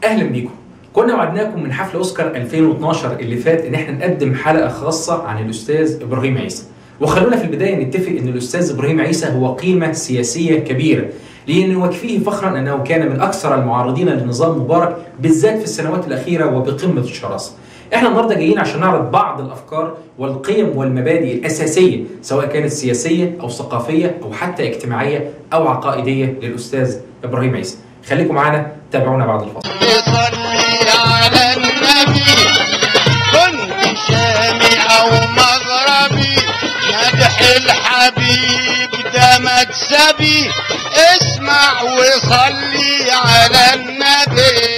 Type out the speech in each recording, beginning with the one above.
اهلا بيكم. كنا وعدناكم من حفل اوسكار 2012 اللي فات ان احنا نقدم حلقة خاصة عن الاستاذ ابراهيم عيسى، وخلونا في البداية نتفق ان الاستاذ ابراهيم عيسى هو قيمة سياسية كبيرة، لانه يكفيه فخرا انه كان من اكثر المعارضين لنظام مبارك بالذات في السنوات الاخيرة وبقمه الشراسه. احنا النهارده جايين عشان نعرض بعض الافكار والقيم والمبادئ الاساسية سواء كانت سياسية او ثقافية او حتى اجتماعية او عقائدية للاستاذ ابراهيم عيسى. خليكم معانا، تابعونا بعد الفاصل. صلي على النبي كنت شامي او مغربي، مدح الحبيب ده مكسبي، اسمع وصلي على النبي.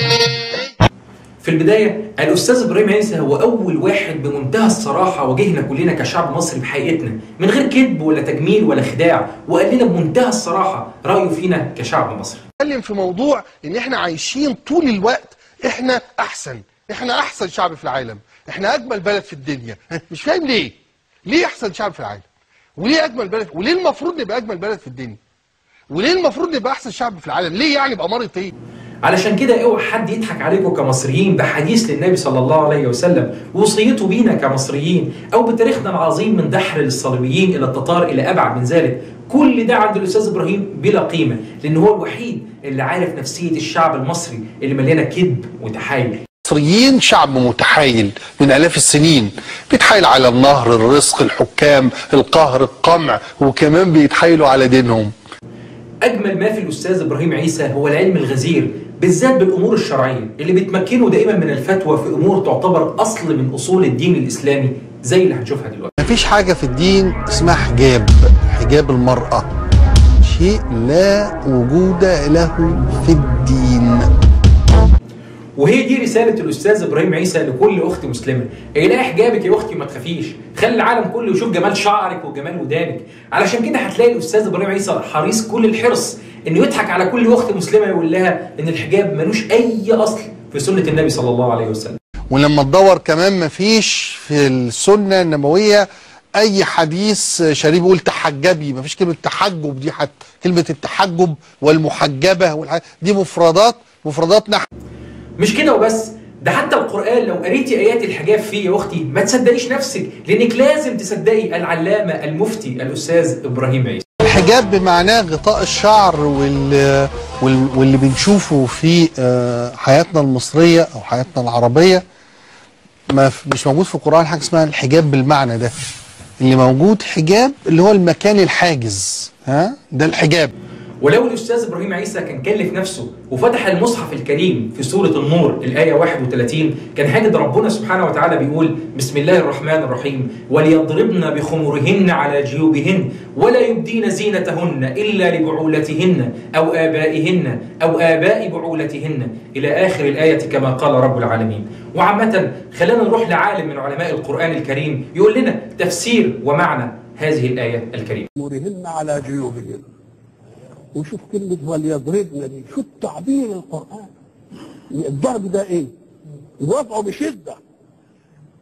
في البداية الأستاذ إبراهيم عيسى هو أول واحد بمنتهى الصراحة واجهنا كلنا كشعب مصري بحقيقتنا من غير كذب ولا تجميل ولا خداع، وقال لنا بمنتهى الصراحة رأيه فينا كشعب مصري. نتكلم في موضوع إن إحنا عايشين طول الوقت إحنا أحسن، إحنا أحسن شعب في العالم، إحنا أجمل بلد في الدنيا. مش فاهم ليه؟ ليه أحسن شعب في العالم؟ وليه أجمل بلد؟ وليه المفروض نبقى أجمل بلد في الدنيا؟ وليه المفروض نبقى أحسن شعب في العالم؟ ليه يعني بأمارة إيه؟ علشان كده اوعى حد يضحك عليكم كمصريين بحديث للنبي صلى الله عليه وسلم ووصيته بينا كمصريين، او بتاريخنا العظيم من دحر للصليبيين الى التتار الى ابعد من ذلك. كل ده عند الاستاذ ابراهيم بلا قيمة، لان هو الوحيد اللي عارف نفسية الشعب المصري اللي مليانة كذب وتحايل. المصريين شعب متحايل من آلاف السنين، بيتحايل على النهر، الرزق، الحكام، القهر، القمع، وكمان بيتحايلوا على دينهم. أجمل ما في الأستاذ إبراهيم عيسى هو العلم الغزير بالذات بالأمور الشرعية اللي بتمكنه دائما من الفتوى في أمور تعتبر أصل من أصول الدين الإسلامي زي اللي هنشوفها دلوقتي. مفيش حاجة في الدين اسمها حجاب، حجاب المرأة شيء لا وجود له في الدين. وهي دي رسالة الأستاذ إبراهيم عيسى لكل أخت مسلمة، اقلعي حجابك يا أختي ما تخافيش، خلي العالم كله يشوف جمال شعرك وجمال ودانك. علشان كده هتلاقي الأستاذ إبراهيم عيسى حريص كل الحرص إنه يضحك على كل أخت مسلمة يقول لها إن الحجاب ملوش أي أصل في سنة النبي صلى الله عليه وسلم. ولما تدور كمان مفيش في السنة النبوية أي حديث شريف يقول تحجبي، مفيش كلمة تحجب دي، حتى كلمة التحجب والمحجبة دي مفردات نحو. مش كده وبس، ده حتى القرآن لو قريتي آيات الحجاب فيه يا أختي ما تصدقيش نفسك، لأنك لازم تصدقي العلامة المفتي الأستاذ إبراهيم عيسى. الحجاب بمعناه غطاء الشعر واللي بنشوفه في حياتنا المصرية أو حياتنا العربية ما مش موجود في القرآن حاجة اسمها الحجاب بالمعنى ده. اللي موجود حجاب اللي هو المكان الحاجز، ها ده الحجاب. ولو الأستاذ إبراهيم عيسى كان كلف نفسه وفتح المصحف الكريم في سورة النور الآية 31 كان هاجد ربنا سبحانه وتعالى بيقول بسم الله الرحمن الرحيم وليضربن بخمرهن على جيوبهن ولا يبدين زينتهن إلا لبعولتهن أو آبائهن أو آباء بعولتهن إلى آخر الآية كما قال رب العالمين. وعامة خلينا نروح لعالم من علماء القرآن الكريم يقول لنا تفسير ومعنى هذه الآية الكريمة. خمرهن على جيوبهن، وشوف كلمة وليضربن دي، شوف تعبير القرآن. الضرب ده ايه؟ وضعه بشدة،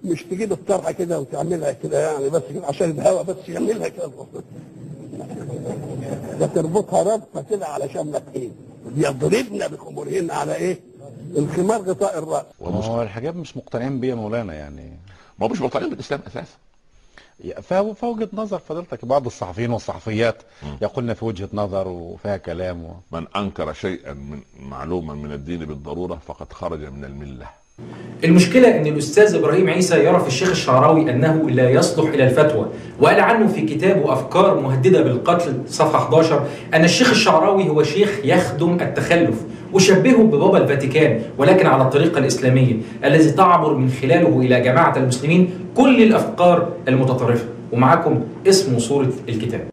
مش تجيب الطرحة كده وتعملها كده يعني بس كده عشان الهواء بس يعملها كده، ده تربطها ربطة كده علشان ما ايه؟ يضربن بخمرهن على ايه؟ الخمار غطاء الرأس. هو الحجاب مش مقتنعين بيه يا مولانا يعني. ما هو مش مقتنعين بالإسلام أساسا. فوجهة نظر فضيلتك بعض الصحفيين والصحفيات يقولن في وجهة نظر وفيها كلام من أنكر شيئا من معلوما من الدين بالضرورة فقد خرج من الملة. المشكلة أن الأستاذ إبراهيم عيسى يرى في الشيخ الشعراوي أنه لا يصلح إلى الفتوى، وقال عنه في كتابه أفكار مهددة بالقتل صفحة 11 أن الشيخ الشعراوي هو شيخ يخدم التخلف، وشبهه ببابا الفاتيكان ولكن على الطريقة الإسلامية الذي تعبر من خلاله إلى جماعة المسلمين كل الأفكار المتطرفة. ومعاكم اسم وصورة الكتاب.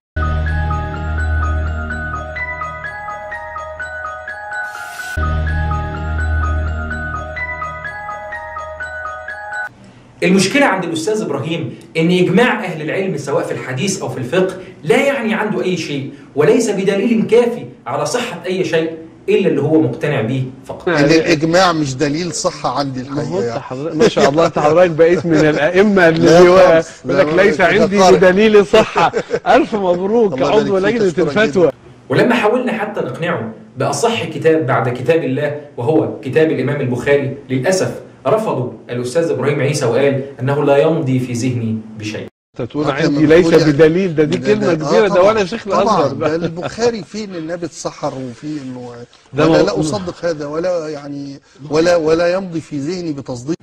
المشكلة عند الأستاذ إبراهيم إن إجماع أهل العلم سواء في الحديث أو في الفقه لا يعني عنده أي شيء، وليس بدليل كافي على صحة أي شيء إلا اللي هو مقتنع به فقط. إن الإجماع مش دليل صحة عندي الحقيقة. ما شاء الله أنت حضرتك بقيت من الأئمة اللي يقول لك ليس عندي بدليل صحة. ألف مبروك عضو لجنة الفتوى. ولما حاولنا حتى نقنعه بأصح كتاب بعد كتاب الله وهو كتاب الإمام البخاري، للأسف رفضوا الأستاذ إبراهيم عيسى وقال أنه لا يمضي في ذهني بشيء. تقول عندي ليس بدليل، ده دي كلمة كبيرة، ده ولا شيخ الأزهر. ده البخاري فيه إن النبي اتسحر وفيه إنه أنا لا أصدق هذا ولا يعني ولا يمضي في ذهني بتصديق.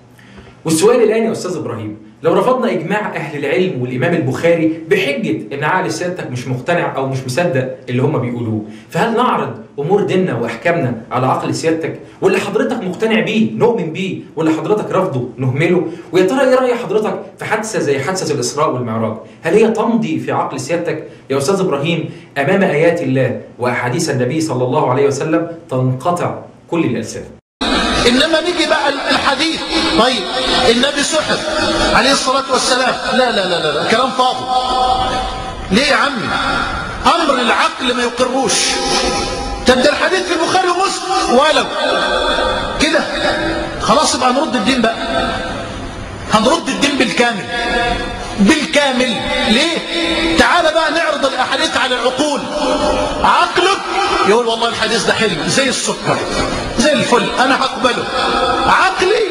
والسؤال الآن يا أستاذ إبراهيم، لو رفضنا إجماع أهل العلم والإمام البخاري بحجة إن عقل سيادتك مش مقتنع أو مش مصدق اللي هم بيقولوه، فهل نعرض أمور ديننا وأحكامنا على عقل سيادتك؟ واللي حضرتك مقتنع بيه نؤمن بيه، واللي حضرتك رافضه نهمله؟ ويا ترى إيه رأي حضرتك في حادثة زي حادثة الإسراء والمعراج؟ هل هي تمضي في عقل سيادتك؟ يا أستاذ إبراهيم، أمام آيات الله وأحاديث النبي صلى الله عليه وسلم تنقطع كل الألسنة. إنما نيجي بقى الحديث، طيب النبي سحر عليه الصلاة والسلام، لا لا لا لا، كلام فاضي. ليه يا عمي؟ أمر العقل ما يقروش. طب ده الحديث في البخاري ومسلم ولو كده خلاص يبقى هنرد الدين بقى، هنرد الدين بالكامل بالكامل. ليه؟ تعال بقى نعرض الأحاديث على العقول. عقلك يقول والله الحديث ده حلو زي السكر زي الفل، أنا هقبله. عقلي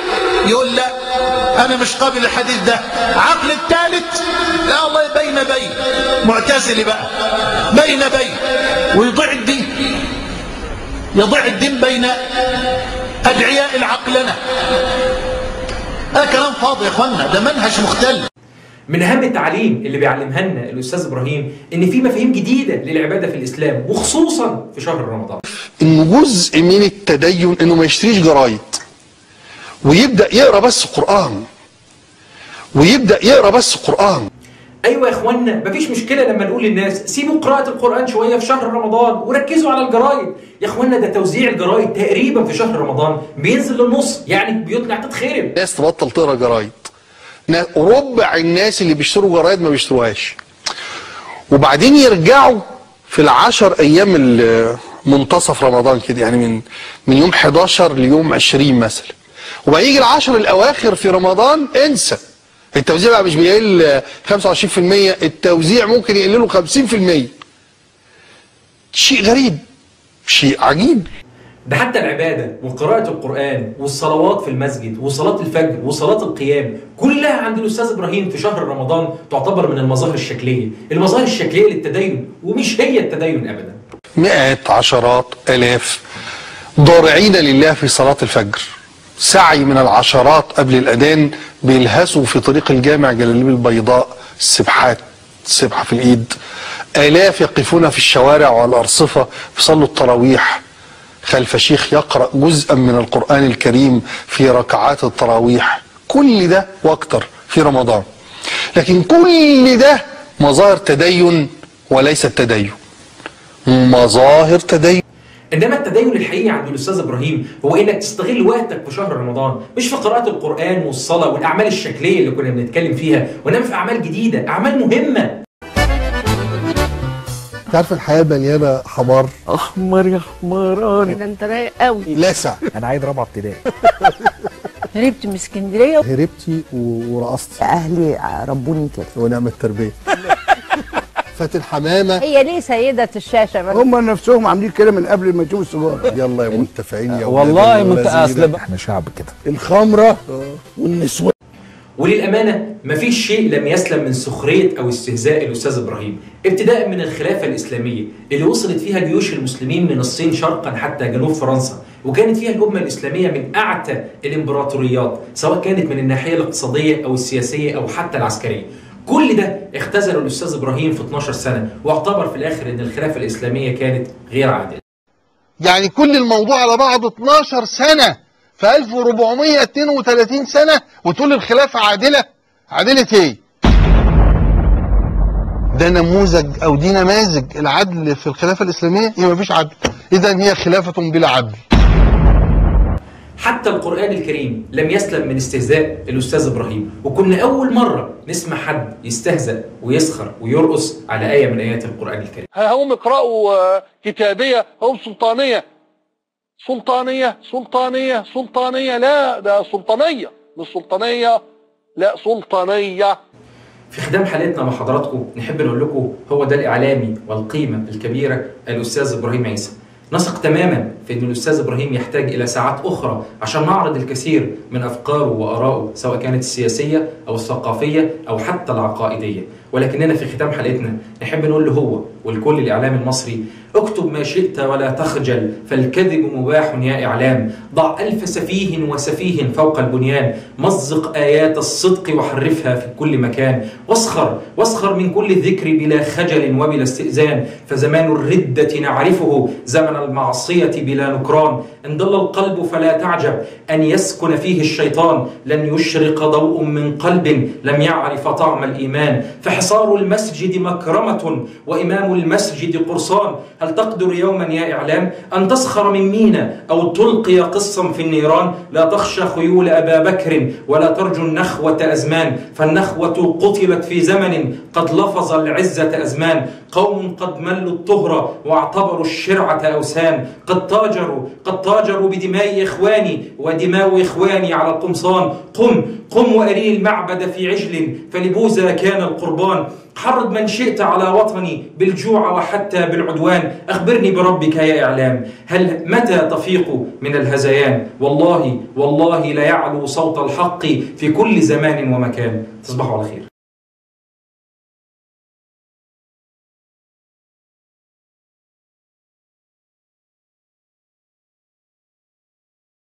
يقول لا أنا مش قابل الحديث ده. عقل الثالث لا الله بين بين، معتزلي بقى بين بين، ويضيع الدين، يضيع الدين بين أدعياء العقلنة. هذا كلام فاضي يا إخوانا، ده منهج مختل. من أهم التعليم اللي بيعلمها لنا الأستاذ إبراهيم إن في مفاهيم جديدة للعبادة في الإسلام، وخصوصا في شهر رمضان. إنه جزء من التدين إنه ما يشتريش جرايد ويبدأ يقرأ بس قرآن، ويبدأ يقرأ بس قرآن. أيوة يا إخوانا، مفيش مشكلة لما نقول للناس سيبوا قراءة القرآن شوية في شهر رمضان وركزوا على الجرايد. يا إخوانا، ده توزيع الجرايد تقريبا في شهر رمضان بينزل للنص، يعني بيوتنا هتتخرب. الناس تبطل تقرأ جرايد. ربع الناس اللي بيشتروا جرايد ما بيشتروهاش. وبعدين يرجعوا في العشر ايام منتصف رمضان كده، يعني من يوم 11 ليوم 20 مثلا. وبعدين يجي العشر الاواخر في رمضان انسى. التوزيع بقى مش بيقل 25%، التوزيع ممكن يقلله 50%. شيء غريب، شيء عجيب. ده حتى العبادة وقراءة القرآن والصلوات في المسجد وصلاة الفجر وصلاة القيام كلها عند الأستاذ إبراهيم في شهر رمضان تعتبر من المظاهر الشكلية، المظاهر الشكلية للتدين، ومش هي التدين أبدا. مئات، عشرات، آلاف ضارعين لله في صلاة الفجر، سعي من العشرات قبل الأذان، بيلهسوا في طريق الجامع جلاليب البيضاء، السبحات، السبحة في الإيد. آلاف يقفون في الشوارع وعلى الأرصفة يصلوا التراويح خلف شيخ يقرأ جزءا من القرآن الكريم في ركعات التراويح. كل ده واكتر في رمضان. لكن كل ده مظاهر تدين وليس التدين، مظاهر تدين. إنما التدين الحقيقي عند الأستاذ إبراهيم هو إنك تستغل وقتك في شهر رمضان مش في قراءة القرآن والصلاة والأعمال الشكلية اللي كنا بنتكلم فيها، وإنما في أعمال جديدة، أعمال مهمة. انت عارف الحياة مليانة حمار. احمر يا حمراني، ده انت رايق قوي. لاسع. انا عايز رابعه ابتدائي. هربت من اسكندرية. هربتي ورقصتي. اهلي ربوني كده. ونعم التربية. فاتن حمامه. هي ليه سيده الشاشة بس؟ هم نفسهم عاملين كده من قبل ما يشوفوا السيجارة. يلا يا منتفعين يا والله اصل احنا شعب كده. الخمرة والنسوان. وللأمانة مفيش شيء لم يسلم من سخرية أو استهزاء الأستاذ إبراهيم، ابتداء من الخلافة الإسلامية اللي وصلت فيها جيوش المسلمين من الصين شرقا حتى جنوب فرنسا، وكانت فيها الأمة الإسلامية من أعتى الإمبراطوريات سواء كانت من الناحية الاقتصادية أو السياسية أو حتى العسكرية. كل ده اختزله الأستاذ إبراهيم في 12 سنة، واعتبر في الآخر إن الخلافة الإسلامية كانت غير عادلة. يعني كل الموضوع على بعضه 12 سنة في 1432 سنة وتقول الخلافة عادلة؟ عادلة ايه؟ ده نموذج او دي نماذج العدل في الخلافة الإسلامية؟ يبقى مفيش عدل، إذا هي خلافة بلا عدل. حتى القرآن الكريم لم يسلم من استهزاء الأستاذ إبراهيم، وكنا أول مرة نسمع حد يستهزأ ويسخر ويرقص على آية من آيات القرآن الكريم. هم يقرأوا كتابية، هم سلطانية سلطانية سلطانية سلطانية، لا ده سلطانية مش سلطانية، لا سلطانية. في ختام حلقتنا مع حضراتكم نحب نقول لكم هو ده الإعلامي والقيمة الكبيرة الأستاذ إبراهيم عيسى. نثق تماما في أن الأستاذ إبراهيم يحتاج إلى ساعات أخرى عشان نعرض الكثير من أفكاره وآرائه، سواء كانت السياسية أو الثقافية أو حتى العقائدية. ولكننا في ختام حلقتنا نحب نقول له هو والكل الإعلام المصري: اكتب ما شئت ولا تخجل، فالكذب مباح يا إعلام. ضع 1000 سفيه وسفيه فوق البنيان، مزق آيات الصدق وحرفها في كل مكان، واسخر واسخر من كل ذكر بلا خجل وبلا استئذان، فزمان الردة نعرفه، زمن المعصية بلا نكران. إن ضل القلب فلا تعجب أن يسكن فيه الشيطان، لن يشرق ضوء من قلب لم يعرف طعم الإيمان. فحصار المسجد مكرمة وإمام المسجد قرصان. هل تقدر يوما يا إعلام أن تسخر من مينا أو تلقي قصا في النيران؟ لا تخشى خيول أبا بكر ولا ترجو النخوة أزمان، فالنخوة قتلت في زمن قد لفظ العزة أزمان. قوم قد ملوا الطهر واعتبروا الشرعة أوسان، قد تاجروا بدماء إخواني ودماء إخواني على القمصان. قم قم وأري المعبد في عجل، فلبوذا كان القربان. حرض من شئت على وطني بالجوع وحتى بالعدوان. أخبرني بربك يا إعلام، هل متى تفيق من الهذيان؟ والله والله لا يعلو صوت الحق في كل زمان ومكان. تصبحوا على خير.